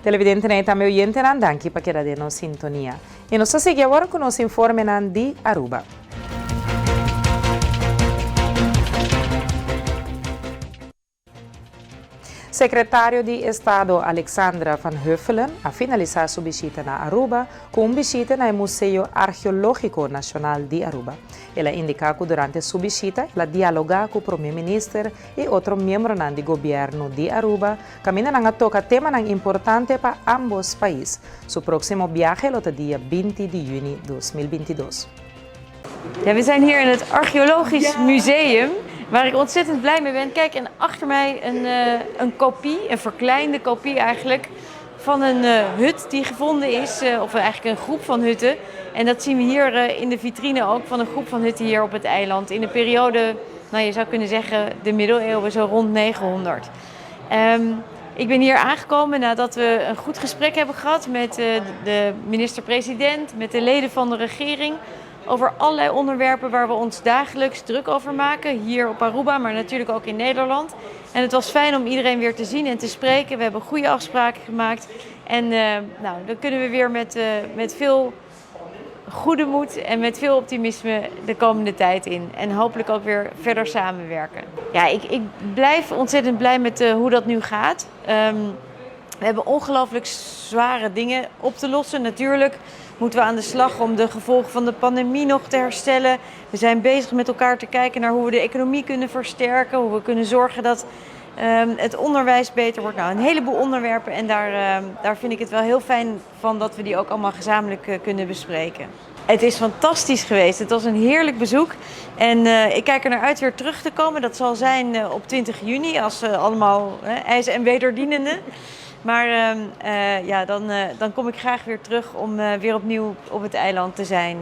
Televidentenan y tambe oyentenan, danki pa keda den nos sintonia. Y nos ta sigui awor cu nos informenan di Aruba. Secretario di Estado Alexandra van Huffelen a finalisa su bishita na Aruba cu un bishita na e Museo Archeologico Nacional di Aruba. El a indica cu durante su bishita el a dialoga cu Prome Minister y otro miembronan di Gobierno di Aruba caminda nan a toca temanan importante pa ambos pais. Su proximo biahe lo ta dia binti di juni 2022. Ja, we zijn hier in het Archeologisch Museum, waar ik ontzettend blij mee ben. Kijk, en achter mij een, uh, een kopie, een verkleinde kopie eigenlijk, van een uh, hut die gevonden is, uh, of eigenlijk een groep van hutten. En dat zien we hier in de vitrine ook, van een groep van hutten hier op het eiland. In de periode, nou je zou kunnen zeggen, de middeleeuwen, zo rond 900. Um, ik ben hier aangekomen nadat we een goed gesprek hebben gehad met de minister-president, met de leden van de regering over allerlei onderwerpen waar we ons dagelijks druk over maken. Hier op Aruba, maar natuurlijk ook in Nederland. En het was fijn om iedereen weer te zien en te spreken. We hebben goede afspraken gemaakt. En uh, nou, dan kunnen we weer met, uh, met veel goede moed en met veel optimisme de komende tijd in. En hopelijk ook weer verder samenwerken. Ja, ik, ik blijf ontzettend blij met uh, hoe dat nu gaat. Um, we hebben ongelooflijk zware dingen op te lossen. Natuurlijk moeten we aan de slag om de gevolgen van de pandemie nog te herstellen. We zijn bezig met elkaar te kijken naar hoe we de economie kunnen versterken. Hoe we kunnen zorgen dat um, het onderwijs beter wordt. Nou, een heleboel onderwerpen en daar, um, daar vind ik het wel heel fijn van dat we die ook allemaal gezamenlijk uh, kunnen bespreken. Het is fantastisch geweest. Het was een heerlijk bezoek. En uh, ik kijk er naar uit weer terug te komen. Dat zal zijn uh, op 20 juni, als uh, allemaal ijs en wederdienende. Maar uh, ja, dan, uh, dan kom ik graag weer terug om uh, weer opnieuw op het eiland te zijn.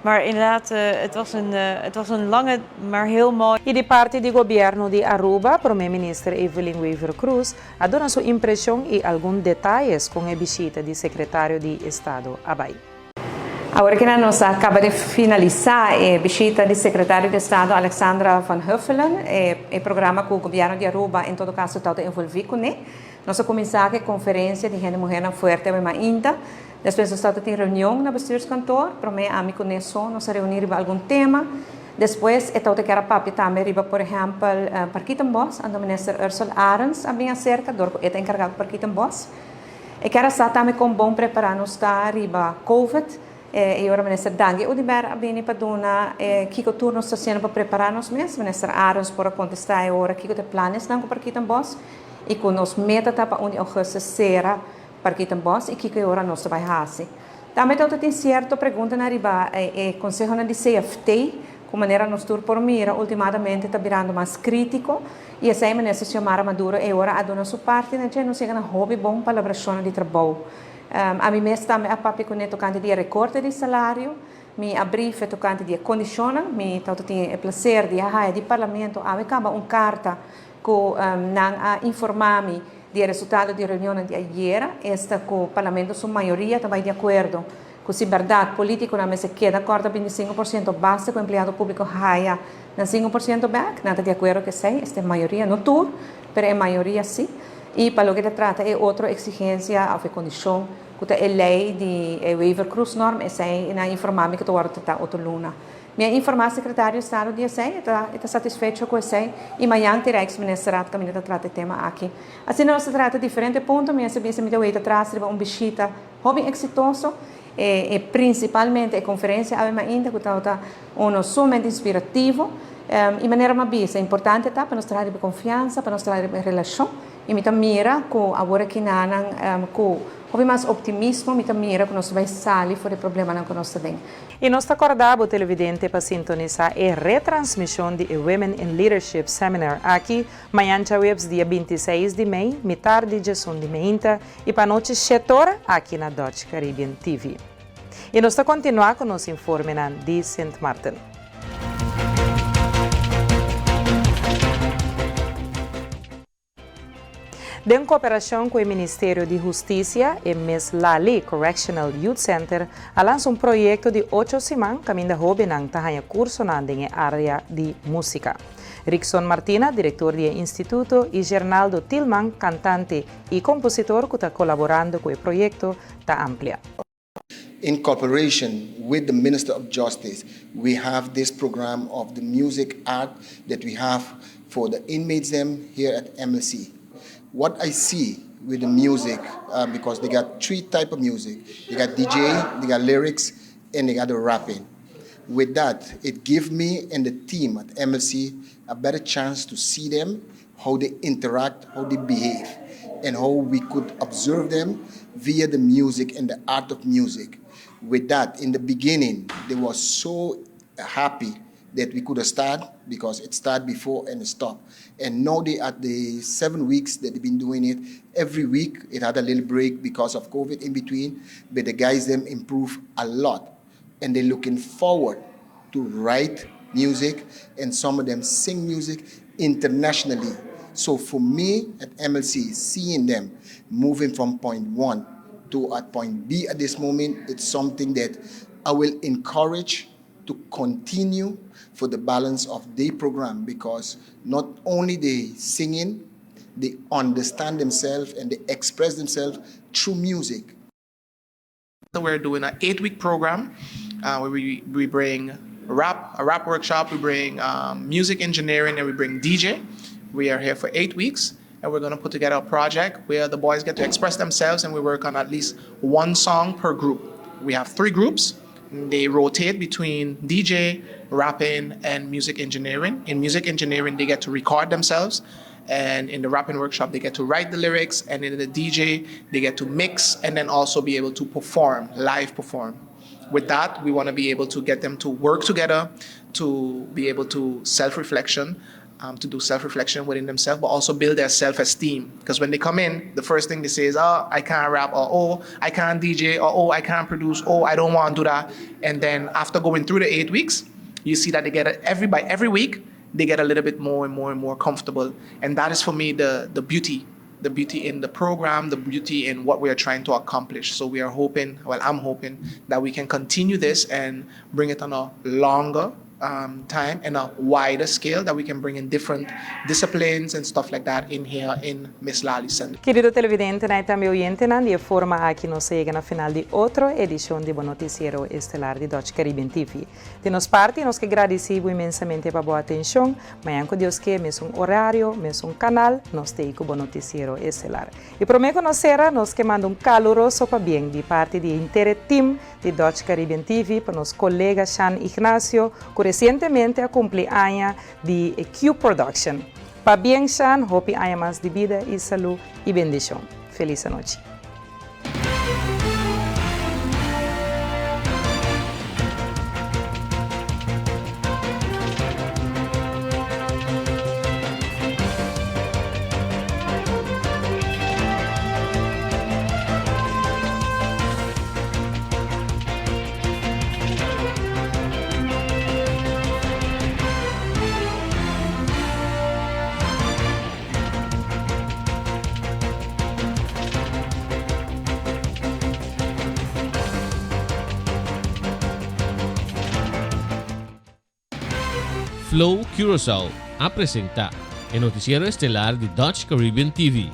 Maar inderdaad, het, was een, het was een lange, maar heel mooi. Y di parti di Gobierno di Aruba, Prome Minister Evelyn Wever-Croes a duna su impresion y algun detayes con e bishita di Secretario di Estado a bay. Awor cu nos a caba di finalisa e bishita di Secretario di Estado Alexandra van Huffelen, e, e programa cu Gobierno di Aruba en todo caso ta envolvi cu ne. Nos a cuminsa cu conferencia di hende muhe fuerte ainda. Despues nos tabatin reunion na bestuurskantoor, pa ami cu nos nos a reuni riba algun tema. Despues, e tabata kier papia tambe riba, por ehempel, uh, Parkietenbos, anto minister Ursula Arends a bin acerca, door e ta encarga cu Parkietenbos. E kier sa tambe con bon prepara nos ta riba COVID, eh, y ora minister Dangui Oduber a bini pa duna eh, kico tur nos ta haciendo pa prepara nos mes. Minister Arends por a contesta e ora kico ta e plannan cu Parkietenbos y cu nos meta ta pa 1 di augustus sera Parkietenbos y kico ora nos bay haci. Tambe tin cierto pregunta na riba eh, eh, conseho na di CFT, cu manera nos tur por mira ultimamente ta birando mas critico y esey minister Xiomara Maduro e ora a duna su parti na nos a yega na hopi bon palabracion di trabou. Um, ami mes tambe a papia cu ne tocante di recorte di salario, mi a brief tocante di condicion, mi tabatin e placer di haya di parlamento a caba un carta cu um, nan a informa mi di resultado di reunion di ayera, esta cu parlamento su mayoria tambe di acuerdo cu si berdad politico mester keda corta 25% basta cu empleado publico haya nan 5% back, nan ta di acuerdo cu esey, esta mayoria, no tur, pero e mayoria si. Y pa loke ta trata e otro exigencia of condicion cu e ley di Wever-Croes norm, esey nan a informa mi cu ta wordo otro luna. Mi a informa secretario di Estado di esey, ta satisfecho cu esey y mañan tin Rijksministerraad caminda ta trata e tema aki. Asina nos a trata diferente punto, mi a bisa mi ta atras un bishita hopi exitoso y, y principalmente e conferencia awe mainta cu ta un sumamente inspirativo um, y manera m'a bisa importante ta pa nos traha confiansa, pa nos traha relacion y mi ta mira cu awor aki nan um, cu hopi mas optimismo, mi ta mira cu nos ta bay sali for di e problemanan cu nos tin. Y nos ta corda bo televidente pa sintonisa e retransmision di Women in Leadership Seminar aki mañan diahuebs dia 26 di mei, mitar di 11 di mainta y pa anochi 7 or aki na Dutch Caribbean TV. Y nos ta continua cu nos informe di St. Martin. Den cooperacion cu e Ministerio di Husticia y Miss Lali Correctional Youth Center, a lansa un proyecto di 8 siman caminda hobennan ta haya curso den area di musica. Rickson Martina, direktor di e instituto, i Gernaldo Thielman, kantante i kompositor ku ta kolaborando ku e proyekto, ta amplia. In cooperation with the Minister of Justice, we have this program of the music art that we have for the inmates them here at MLC. What I see with the music, because they got three type of music. They got DJ, they got lyrics, and they got the rapping. With that, it give me and the team at MLC a better chance to see them, how they interact, how they behave, and how we could observe them via the music and the art of music. With that, in the beginning, they were so happy that we could have started because it started before and it stopped. And now they at the 7 weeks that they've been doing it, every week it had a little break because of COVID in between, but the guys them improve a lot. And they're looking forward to write music and some of them sing music internationally. So for me at MLC, seeing them moving from point one to at point B at this moment, it's something that I will encourage to continue for the balance of the program because not only they singing, they understand themselves and they express themselves through music. So we're doing an 8-week program where we bring rap, a rap workshop, we bring music engineering, and we bring DJ. We are here for 8 weeks, and we're going to put together a project where the boys get to express themselves, and we work on at least one song per group. We have three groups. They rotate between DJ, rapping, and music engineering. In music engineering, they get to record themselves. And in the rapping workshop, they get to write the lyrics. And in the DJ, they get to mix and then also be able to perform, live perform. With that, we want to be able to get them to work together, to be able to self reflection, to do self reflection within themselves, but also build their self esteem. Because when they come in, the first thing they say is, "Oh, I can't rap," or "Oh, I can't DJ," or "Oh, I can't produce," "Oh, I don't want to do that." And then after going through the 8 weeks, you see that they get every by every week they get a little bit more and more and more comfortable. And that is for me the beauty in the program, the beauty in what we are trying to accomplish. So we are hoping, well, I'm hoping that we can continue this and bring it on a longer time and a wider scale, that we can bring in different disciplines and stuff like that in here in Miss Lali Center. Kerido televidente i tambe oyente, di e forma aki nos a yega na final di otro edishon di bo notisiero estelar di Dutch Caribbean TV. Di nos parti, nos ke gradisí inmensamente pa bo atenshon. Mañan, ku Dios ke, mesun orario, mesun kanal, nos t'ei ku bo notisiero estelar. I promé ku nos sera, nos ke manda un kaluroso pabien di parti di henter team di Dutch Caribbean TV pa nos kolega Sean Ignacio, ku resientemente a kumpli aña di Q Production. Pabien, Sean, hopi aña mas di bida i salú i bendishon. Felis nochi. Flow Curaçao a presentá e notisiero estelar di Dutch Caribbean TV.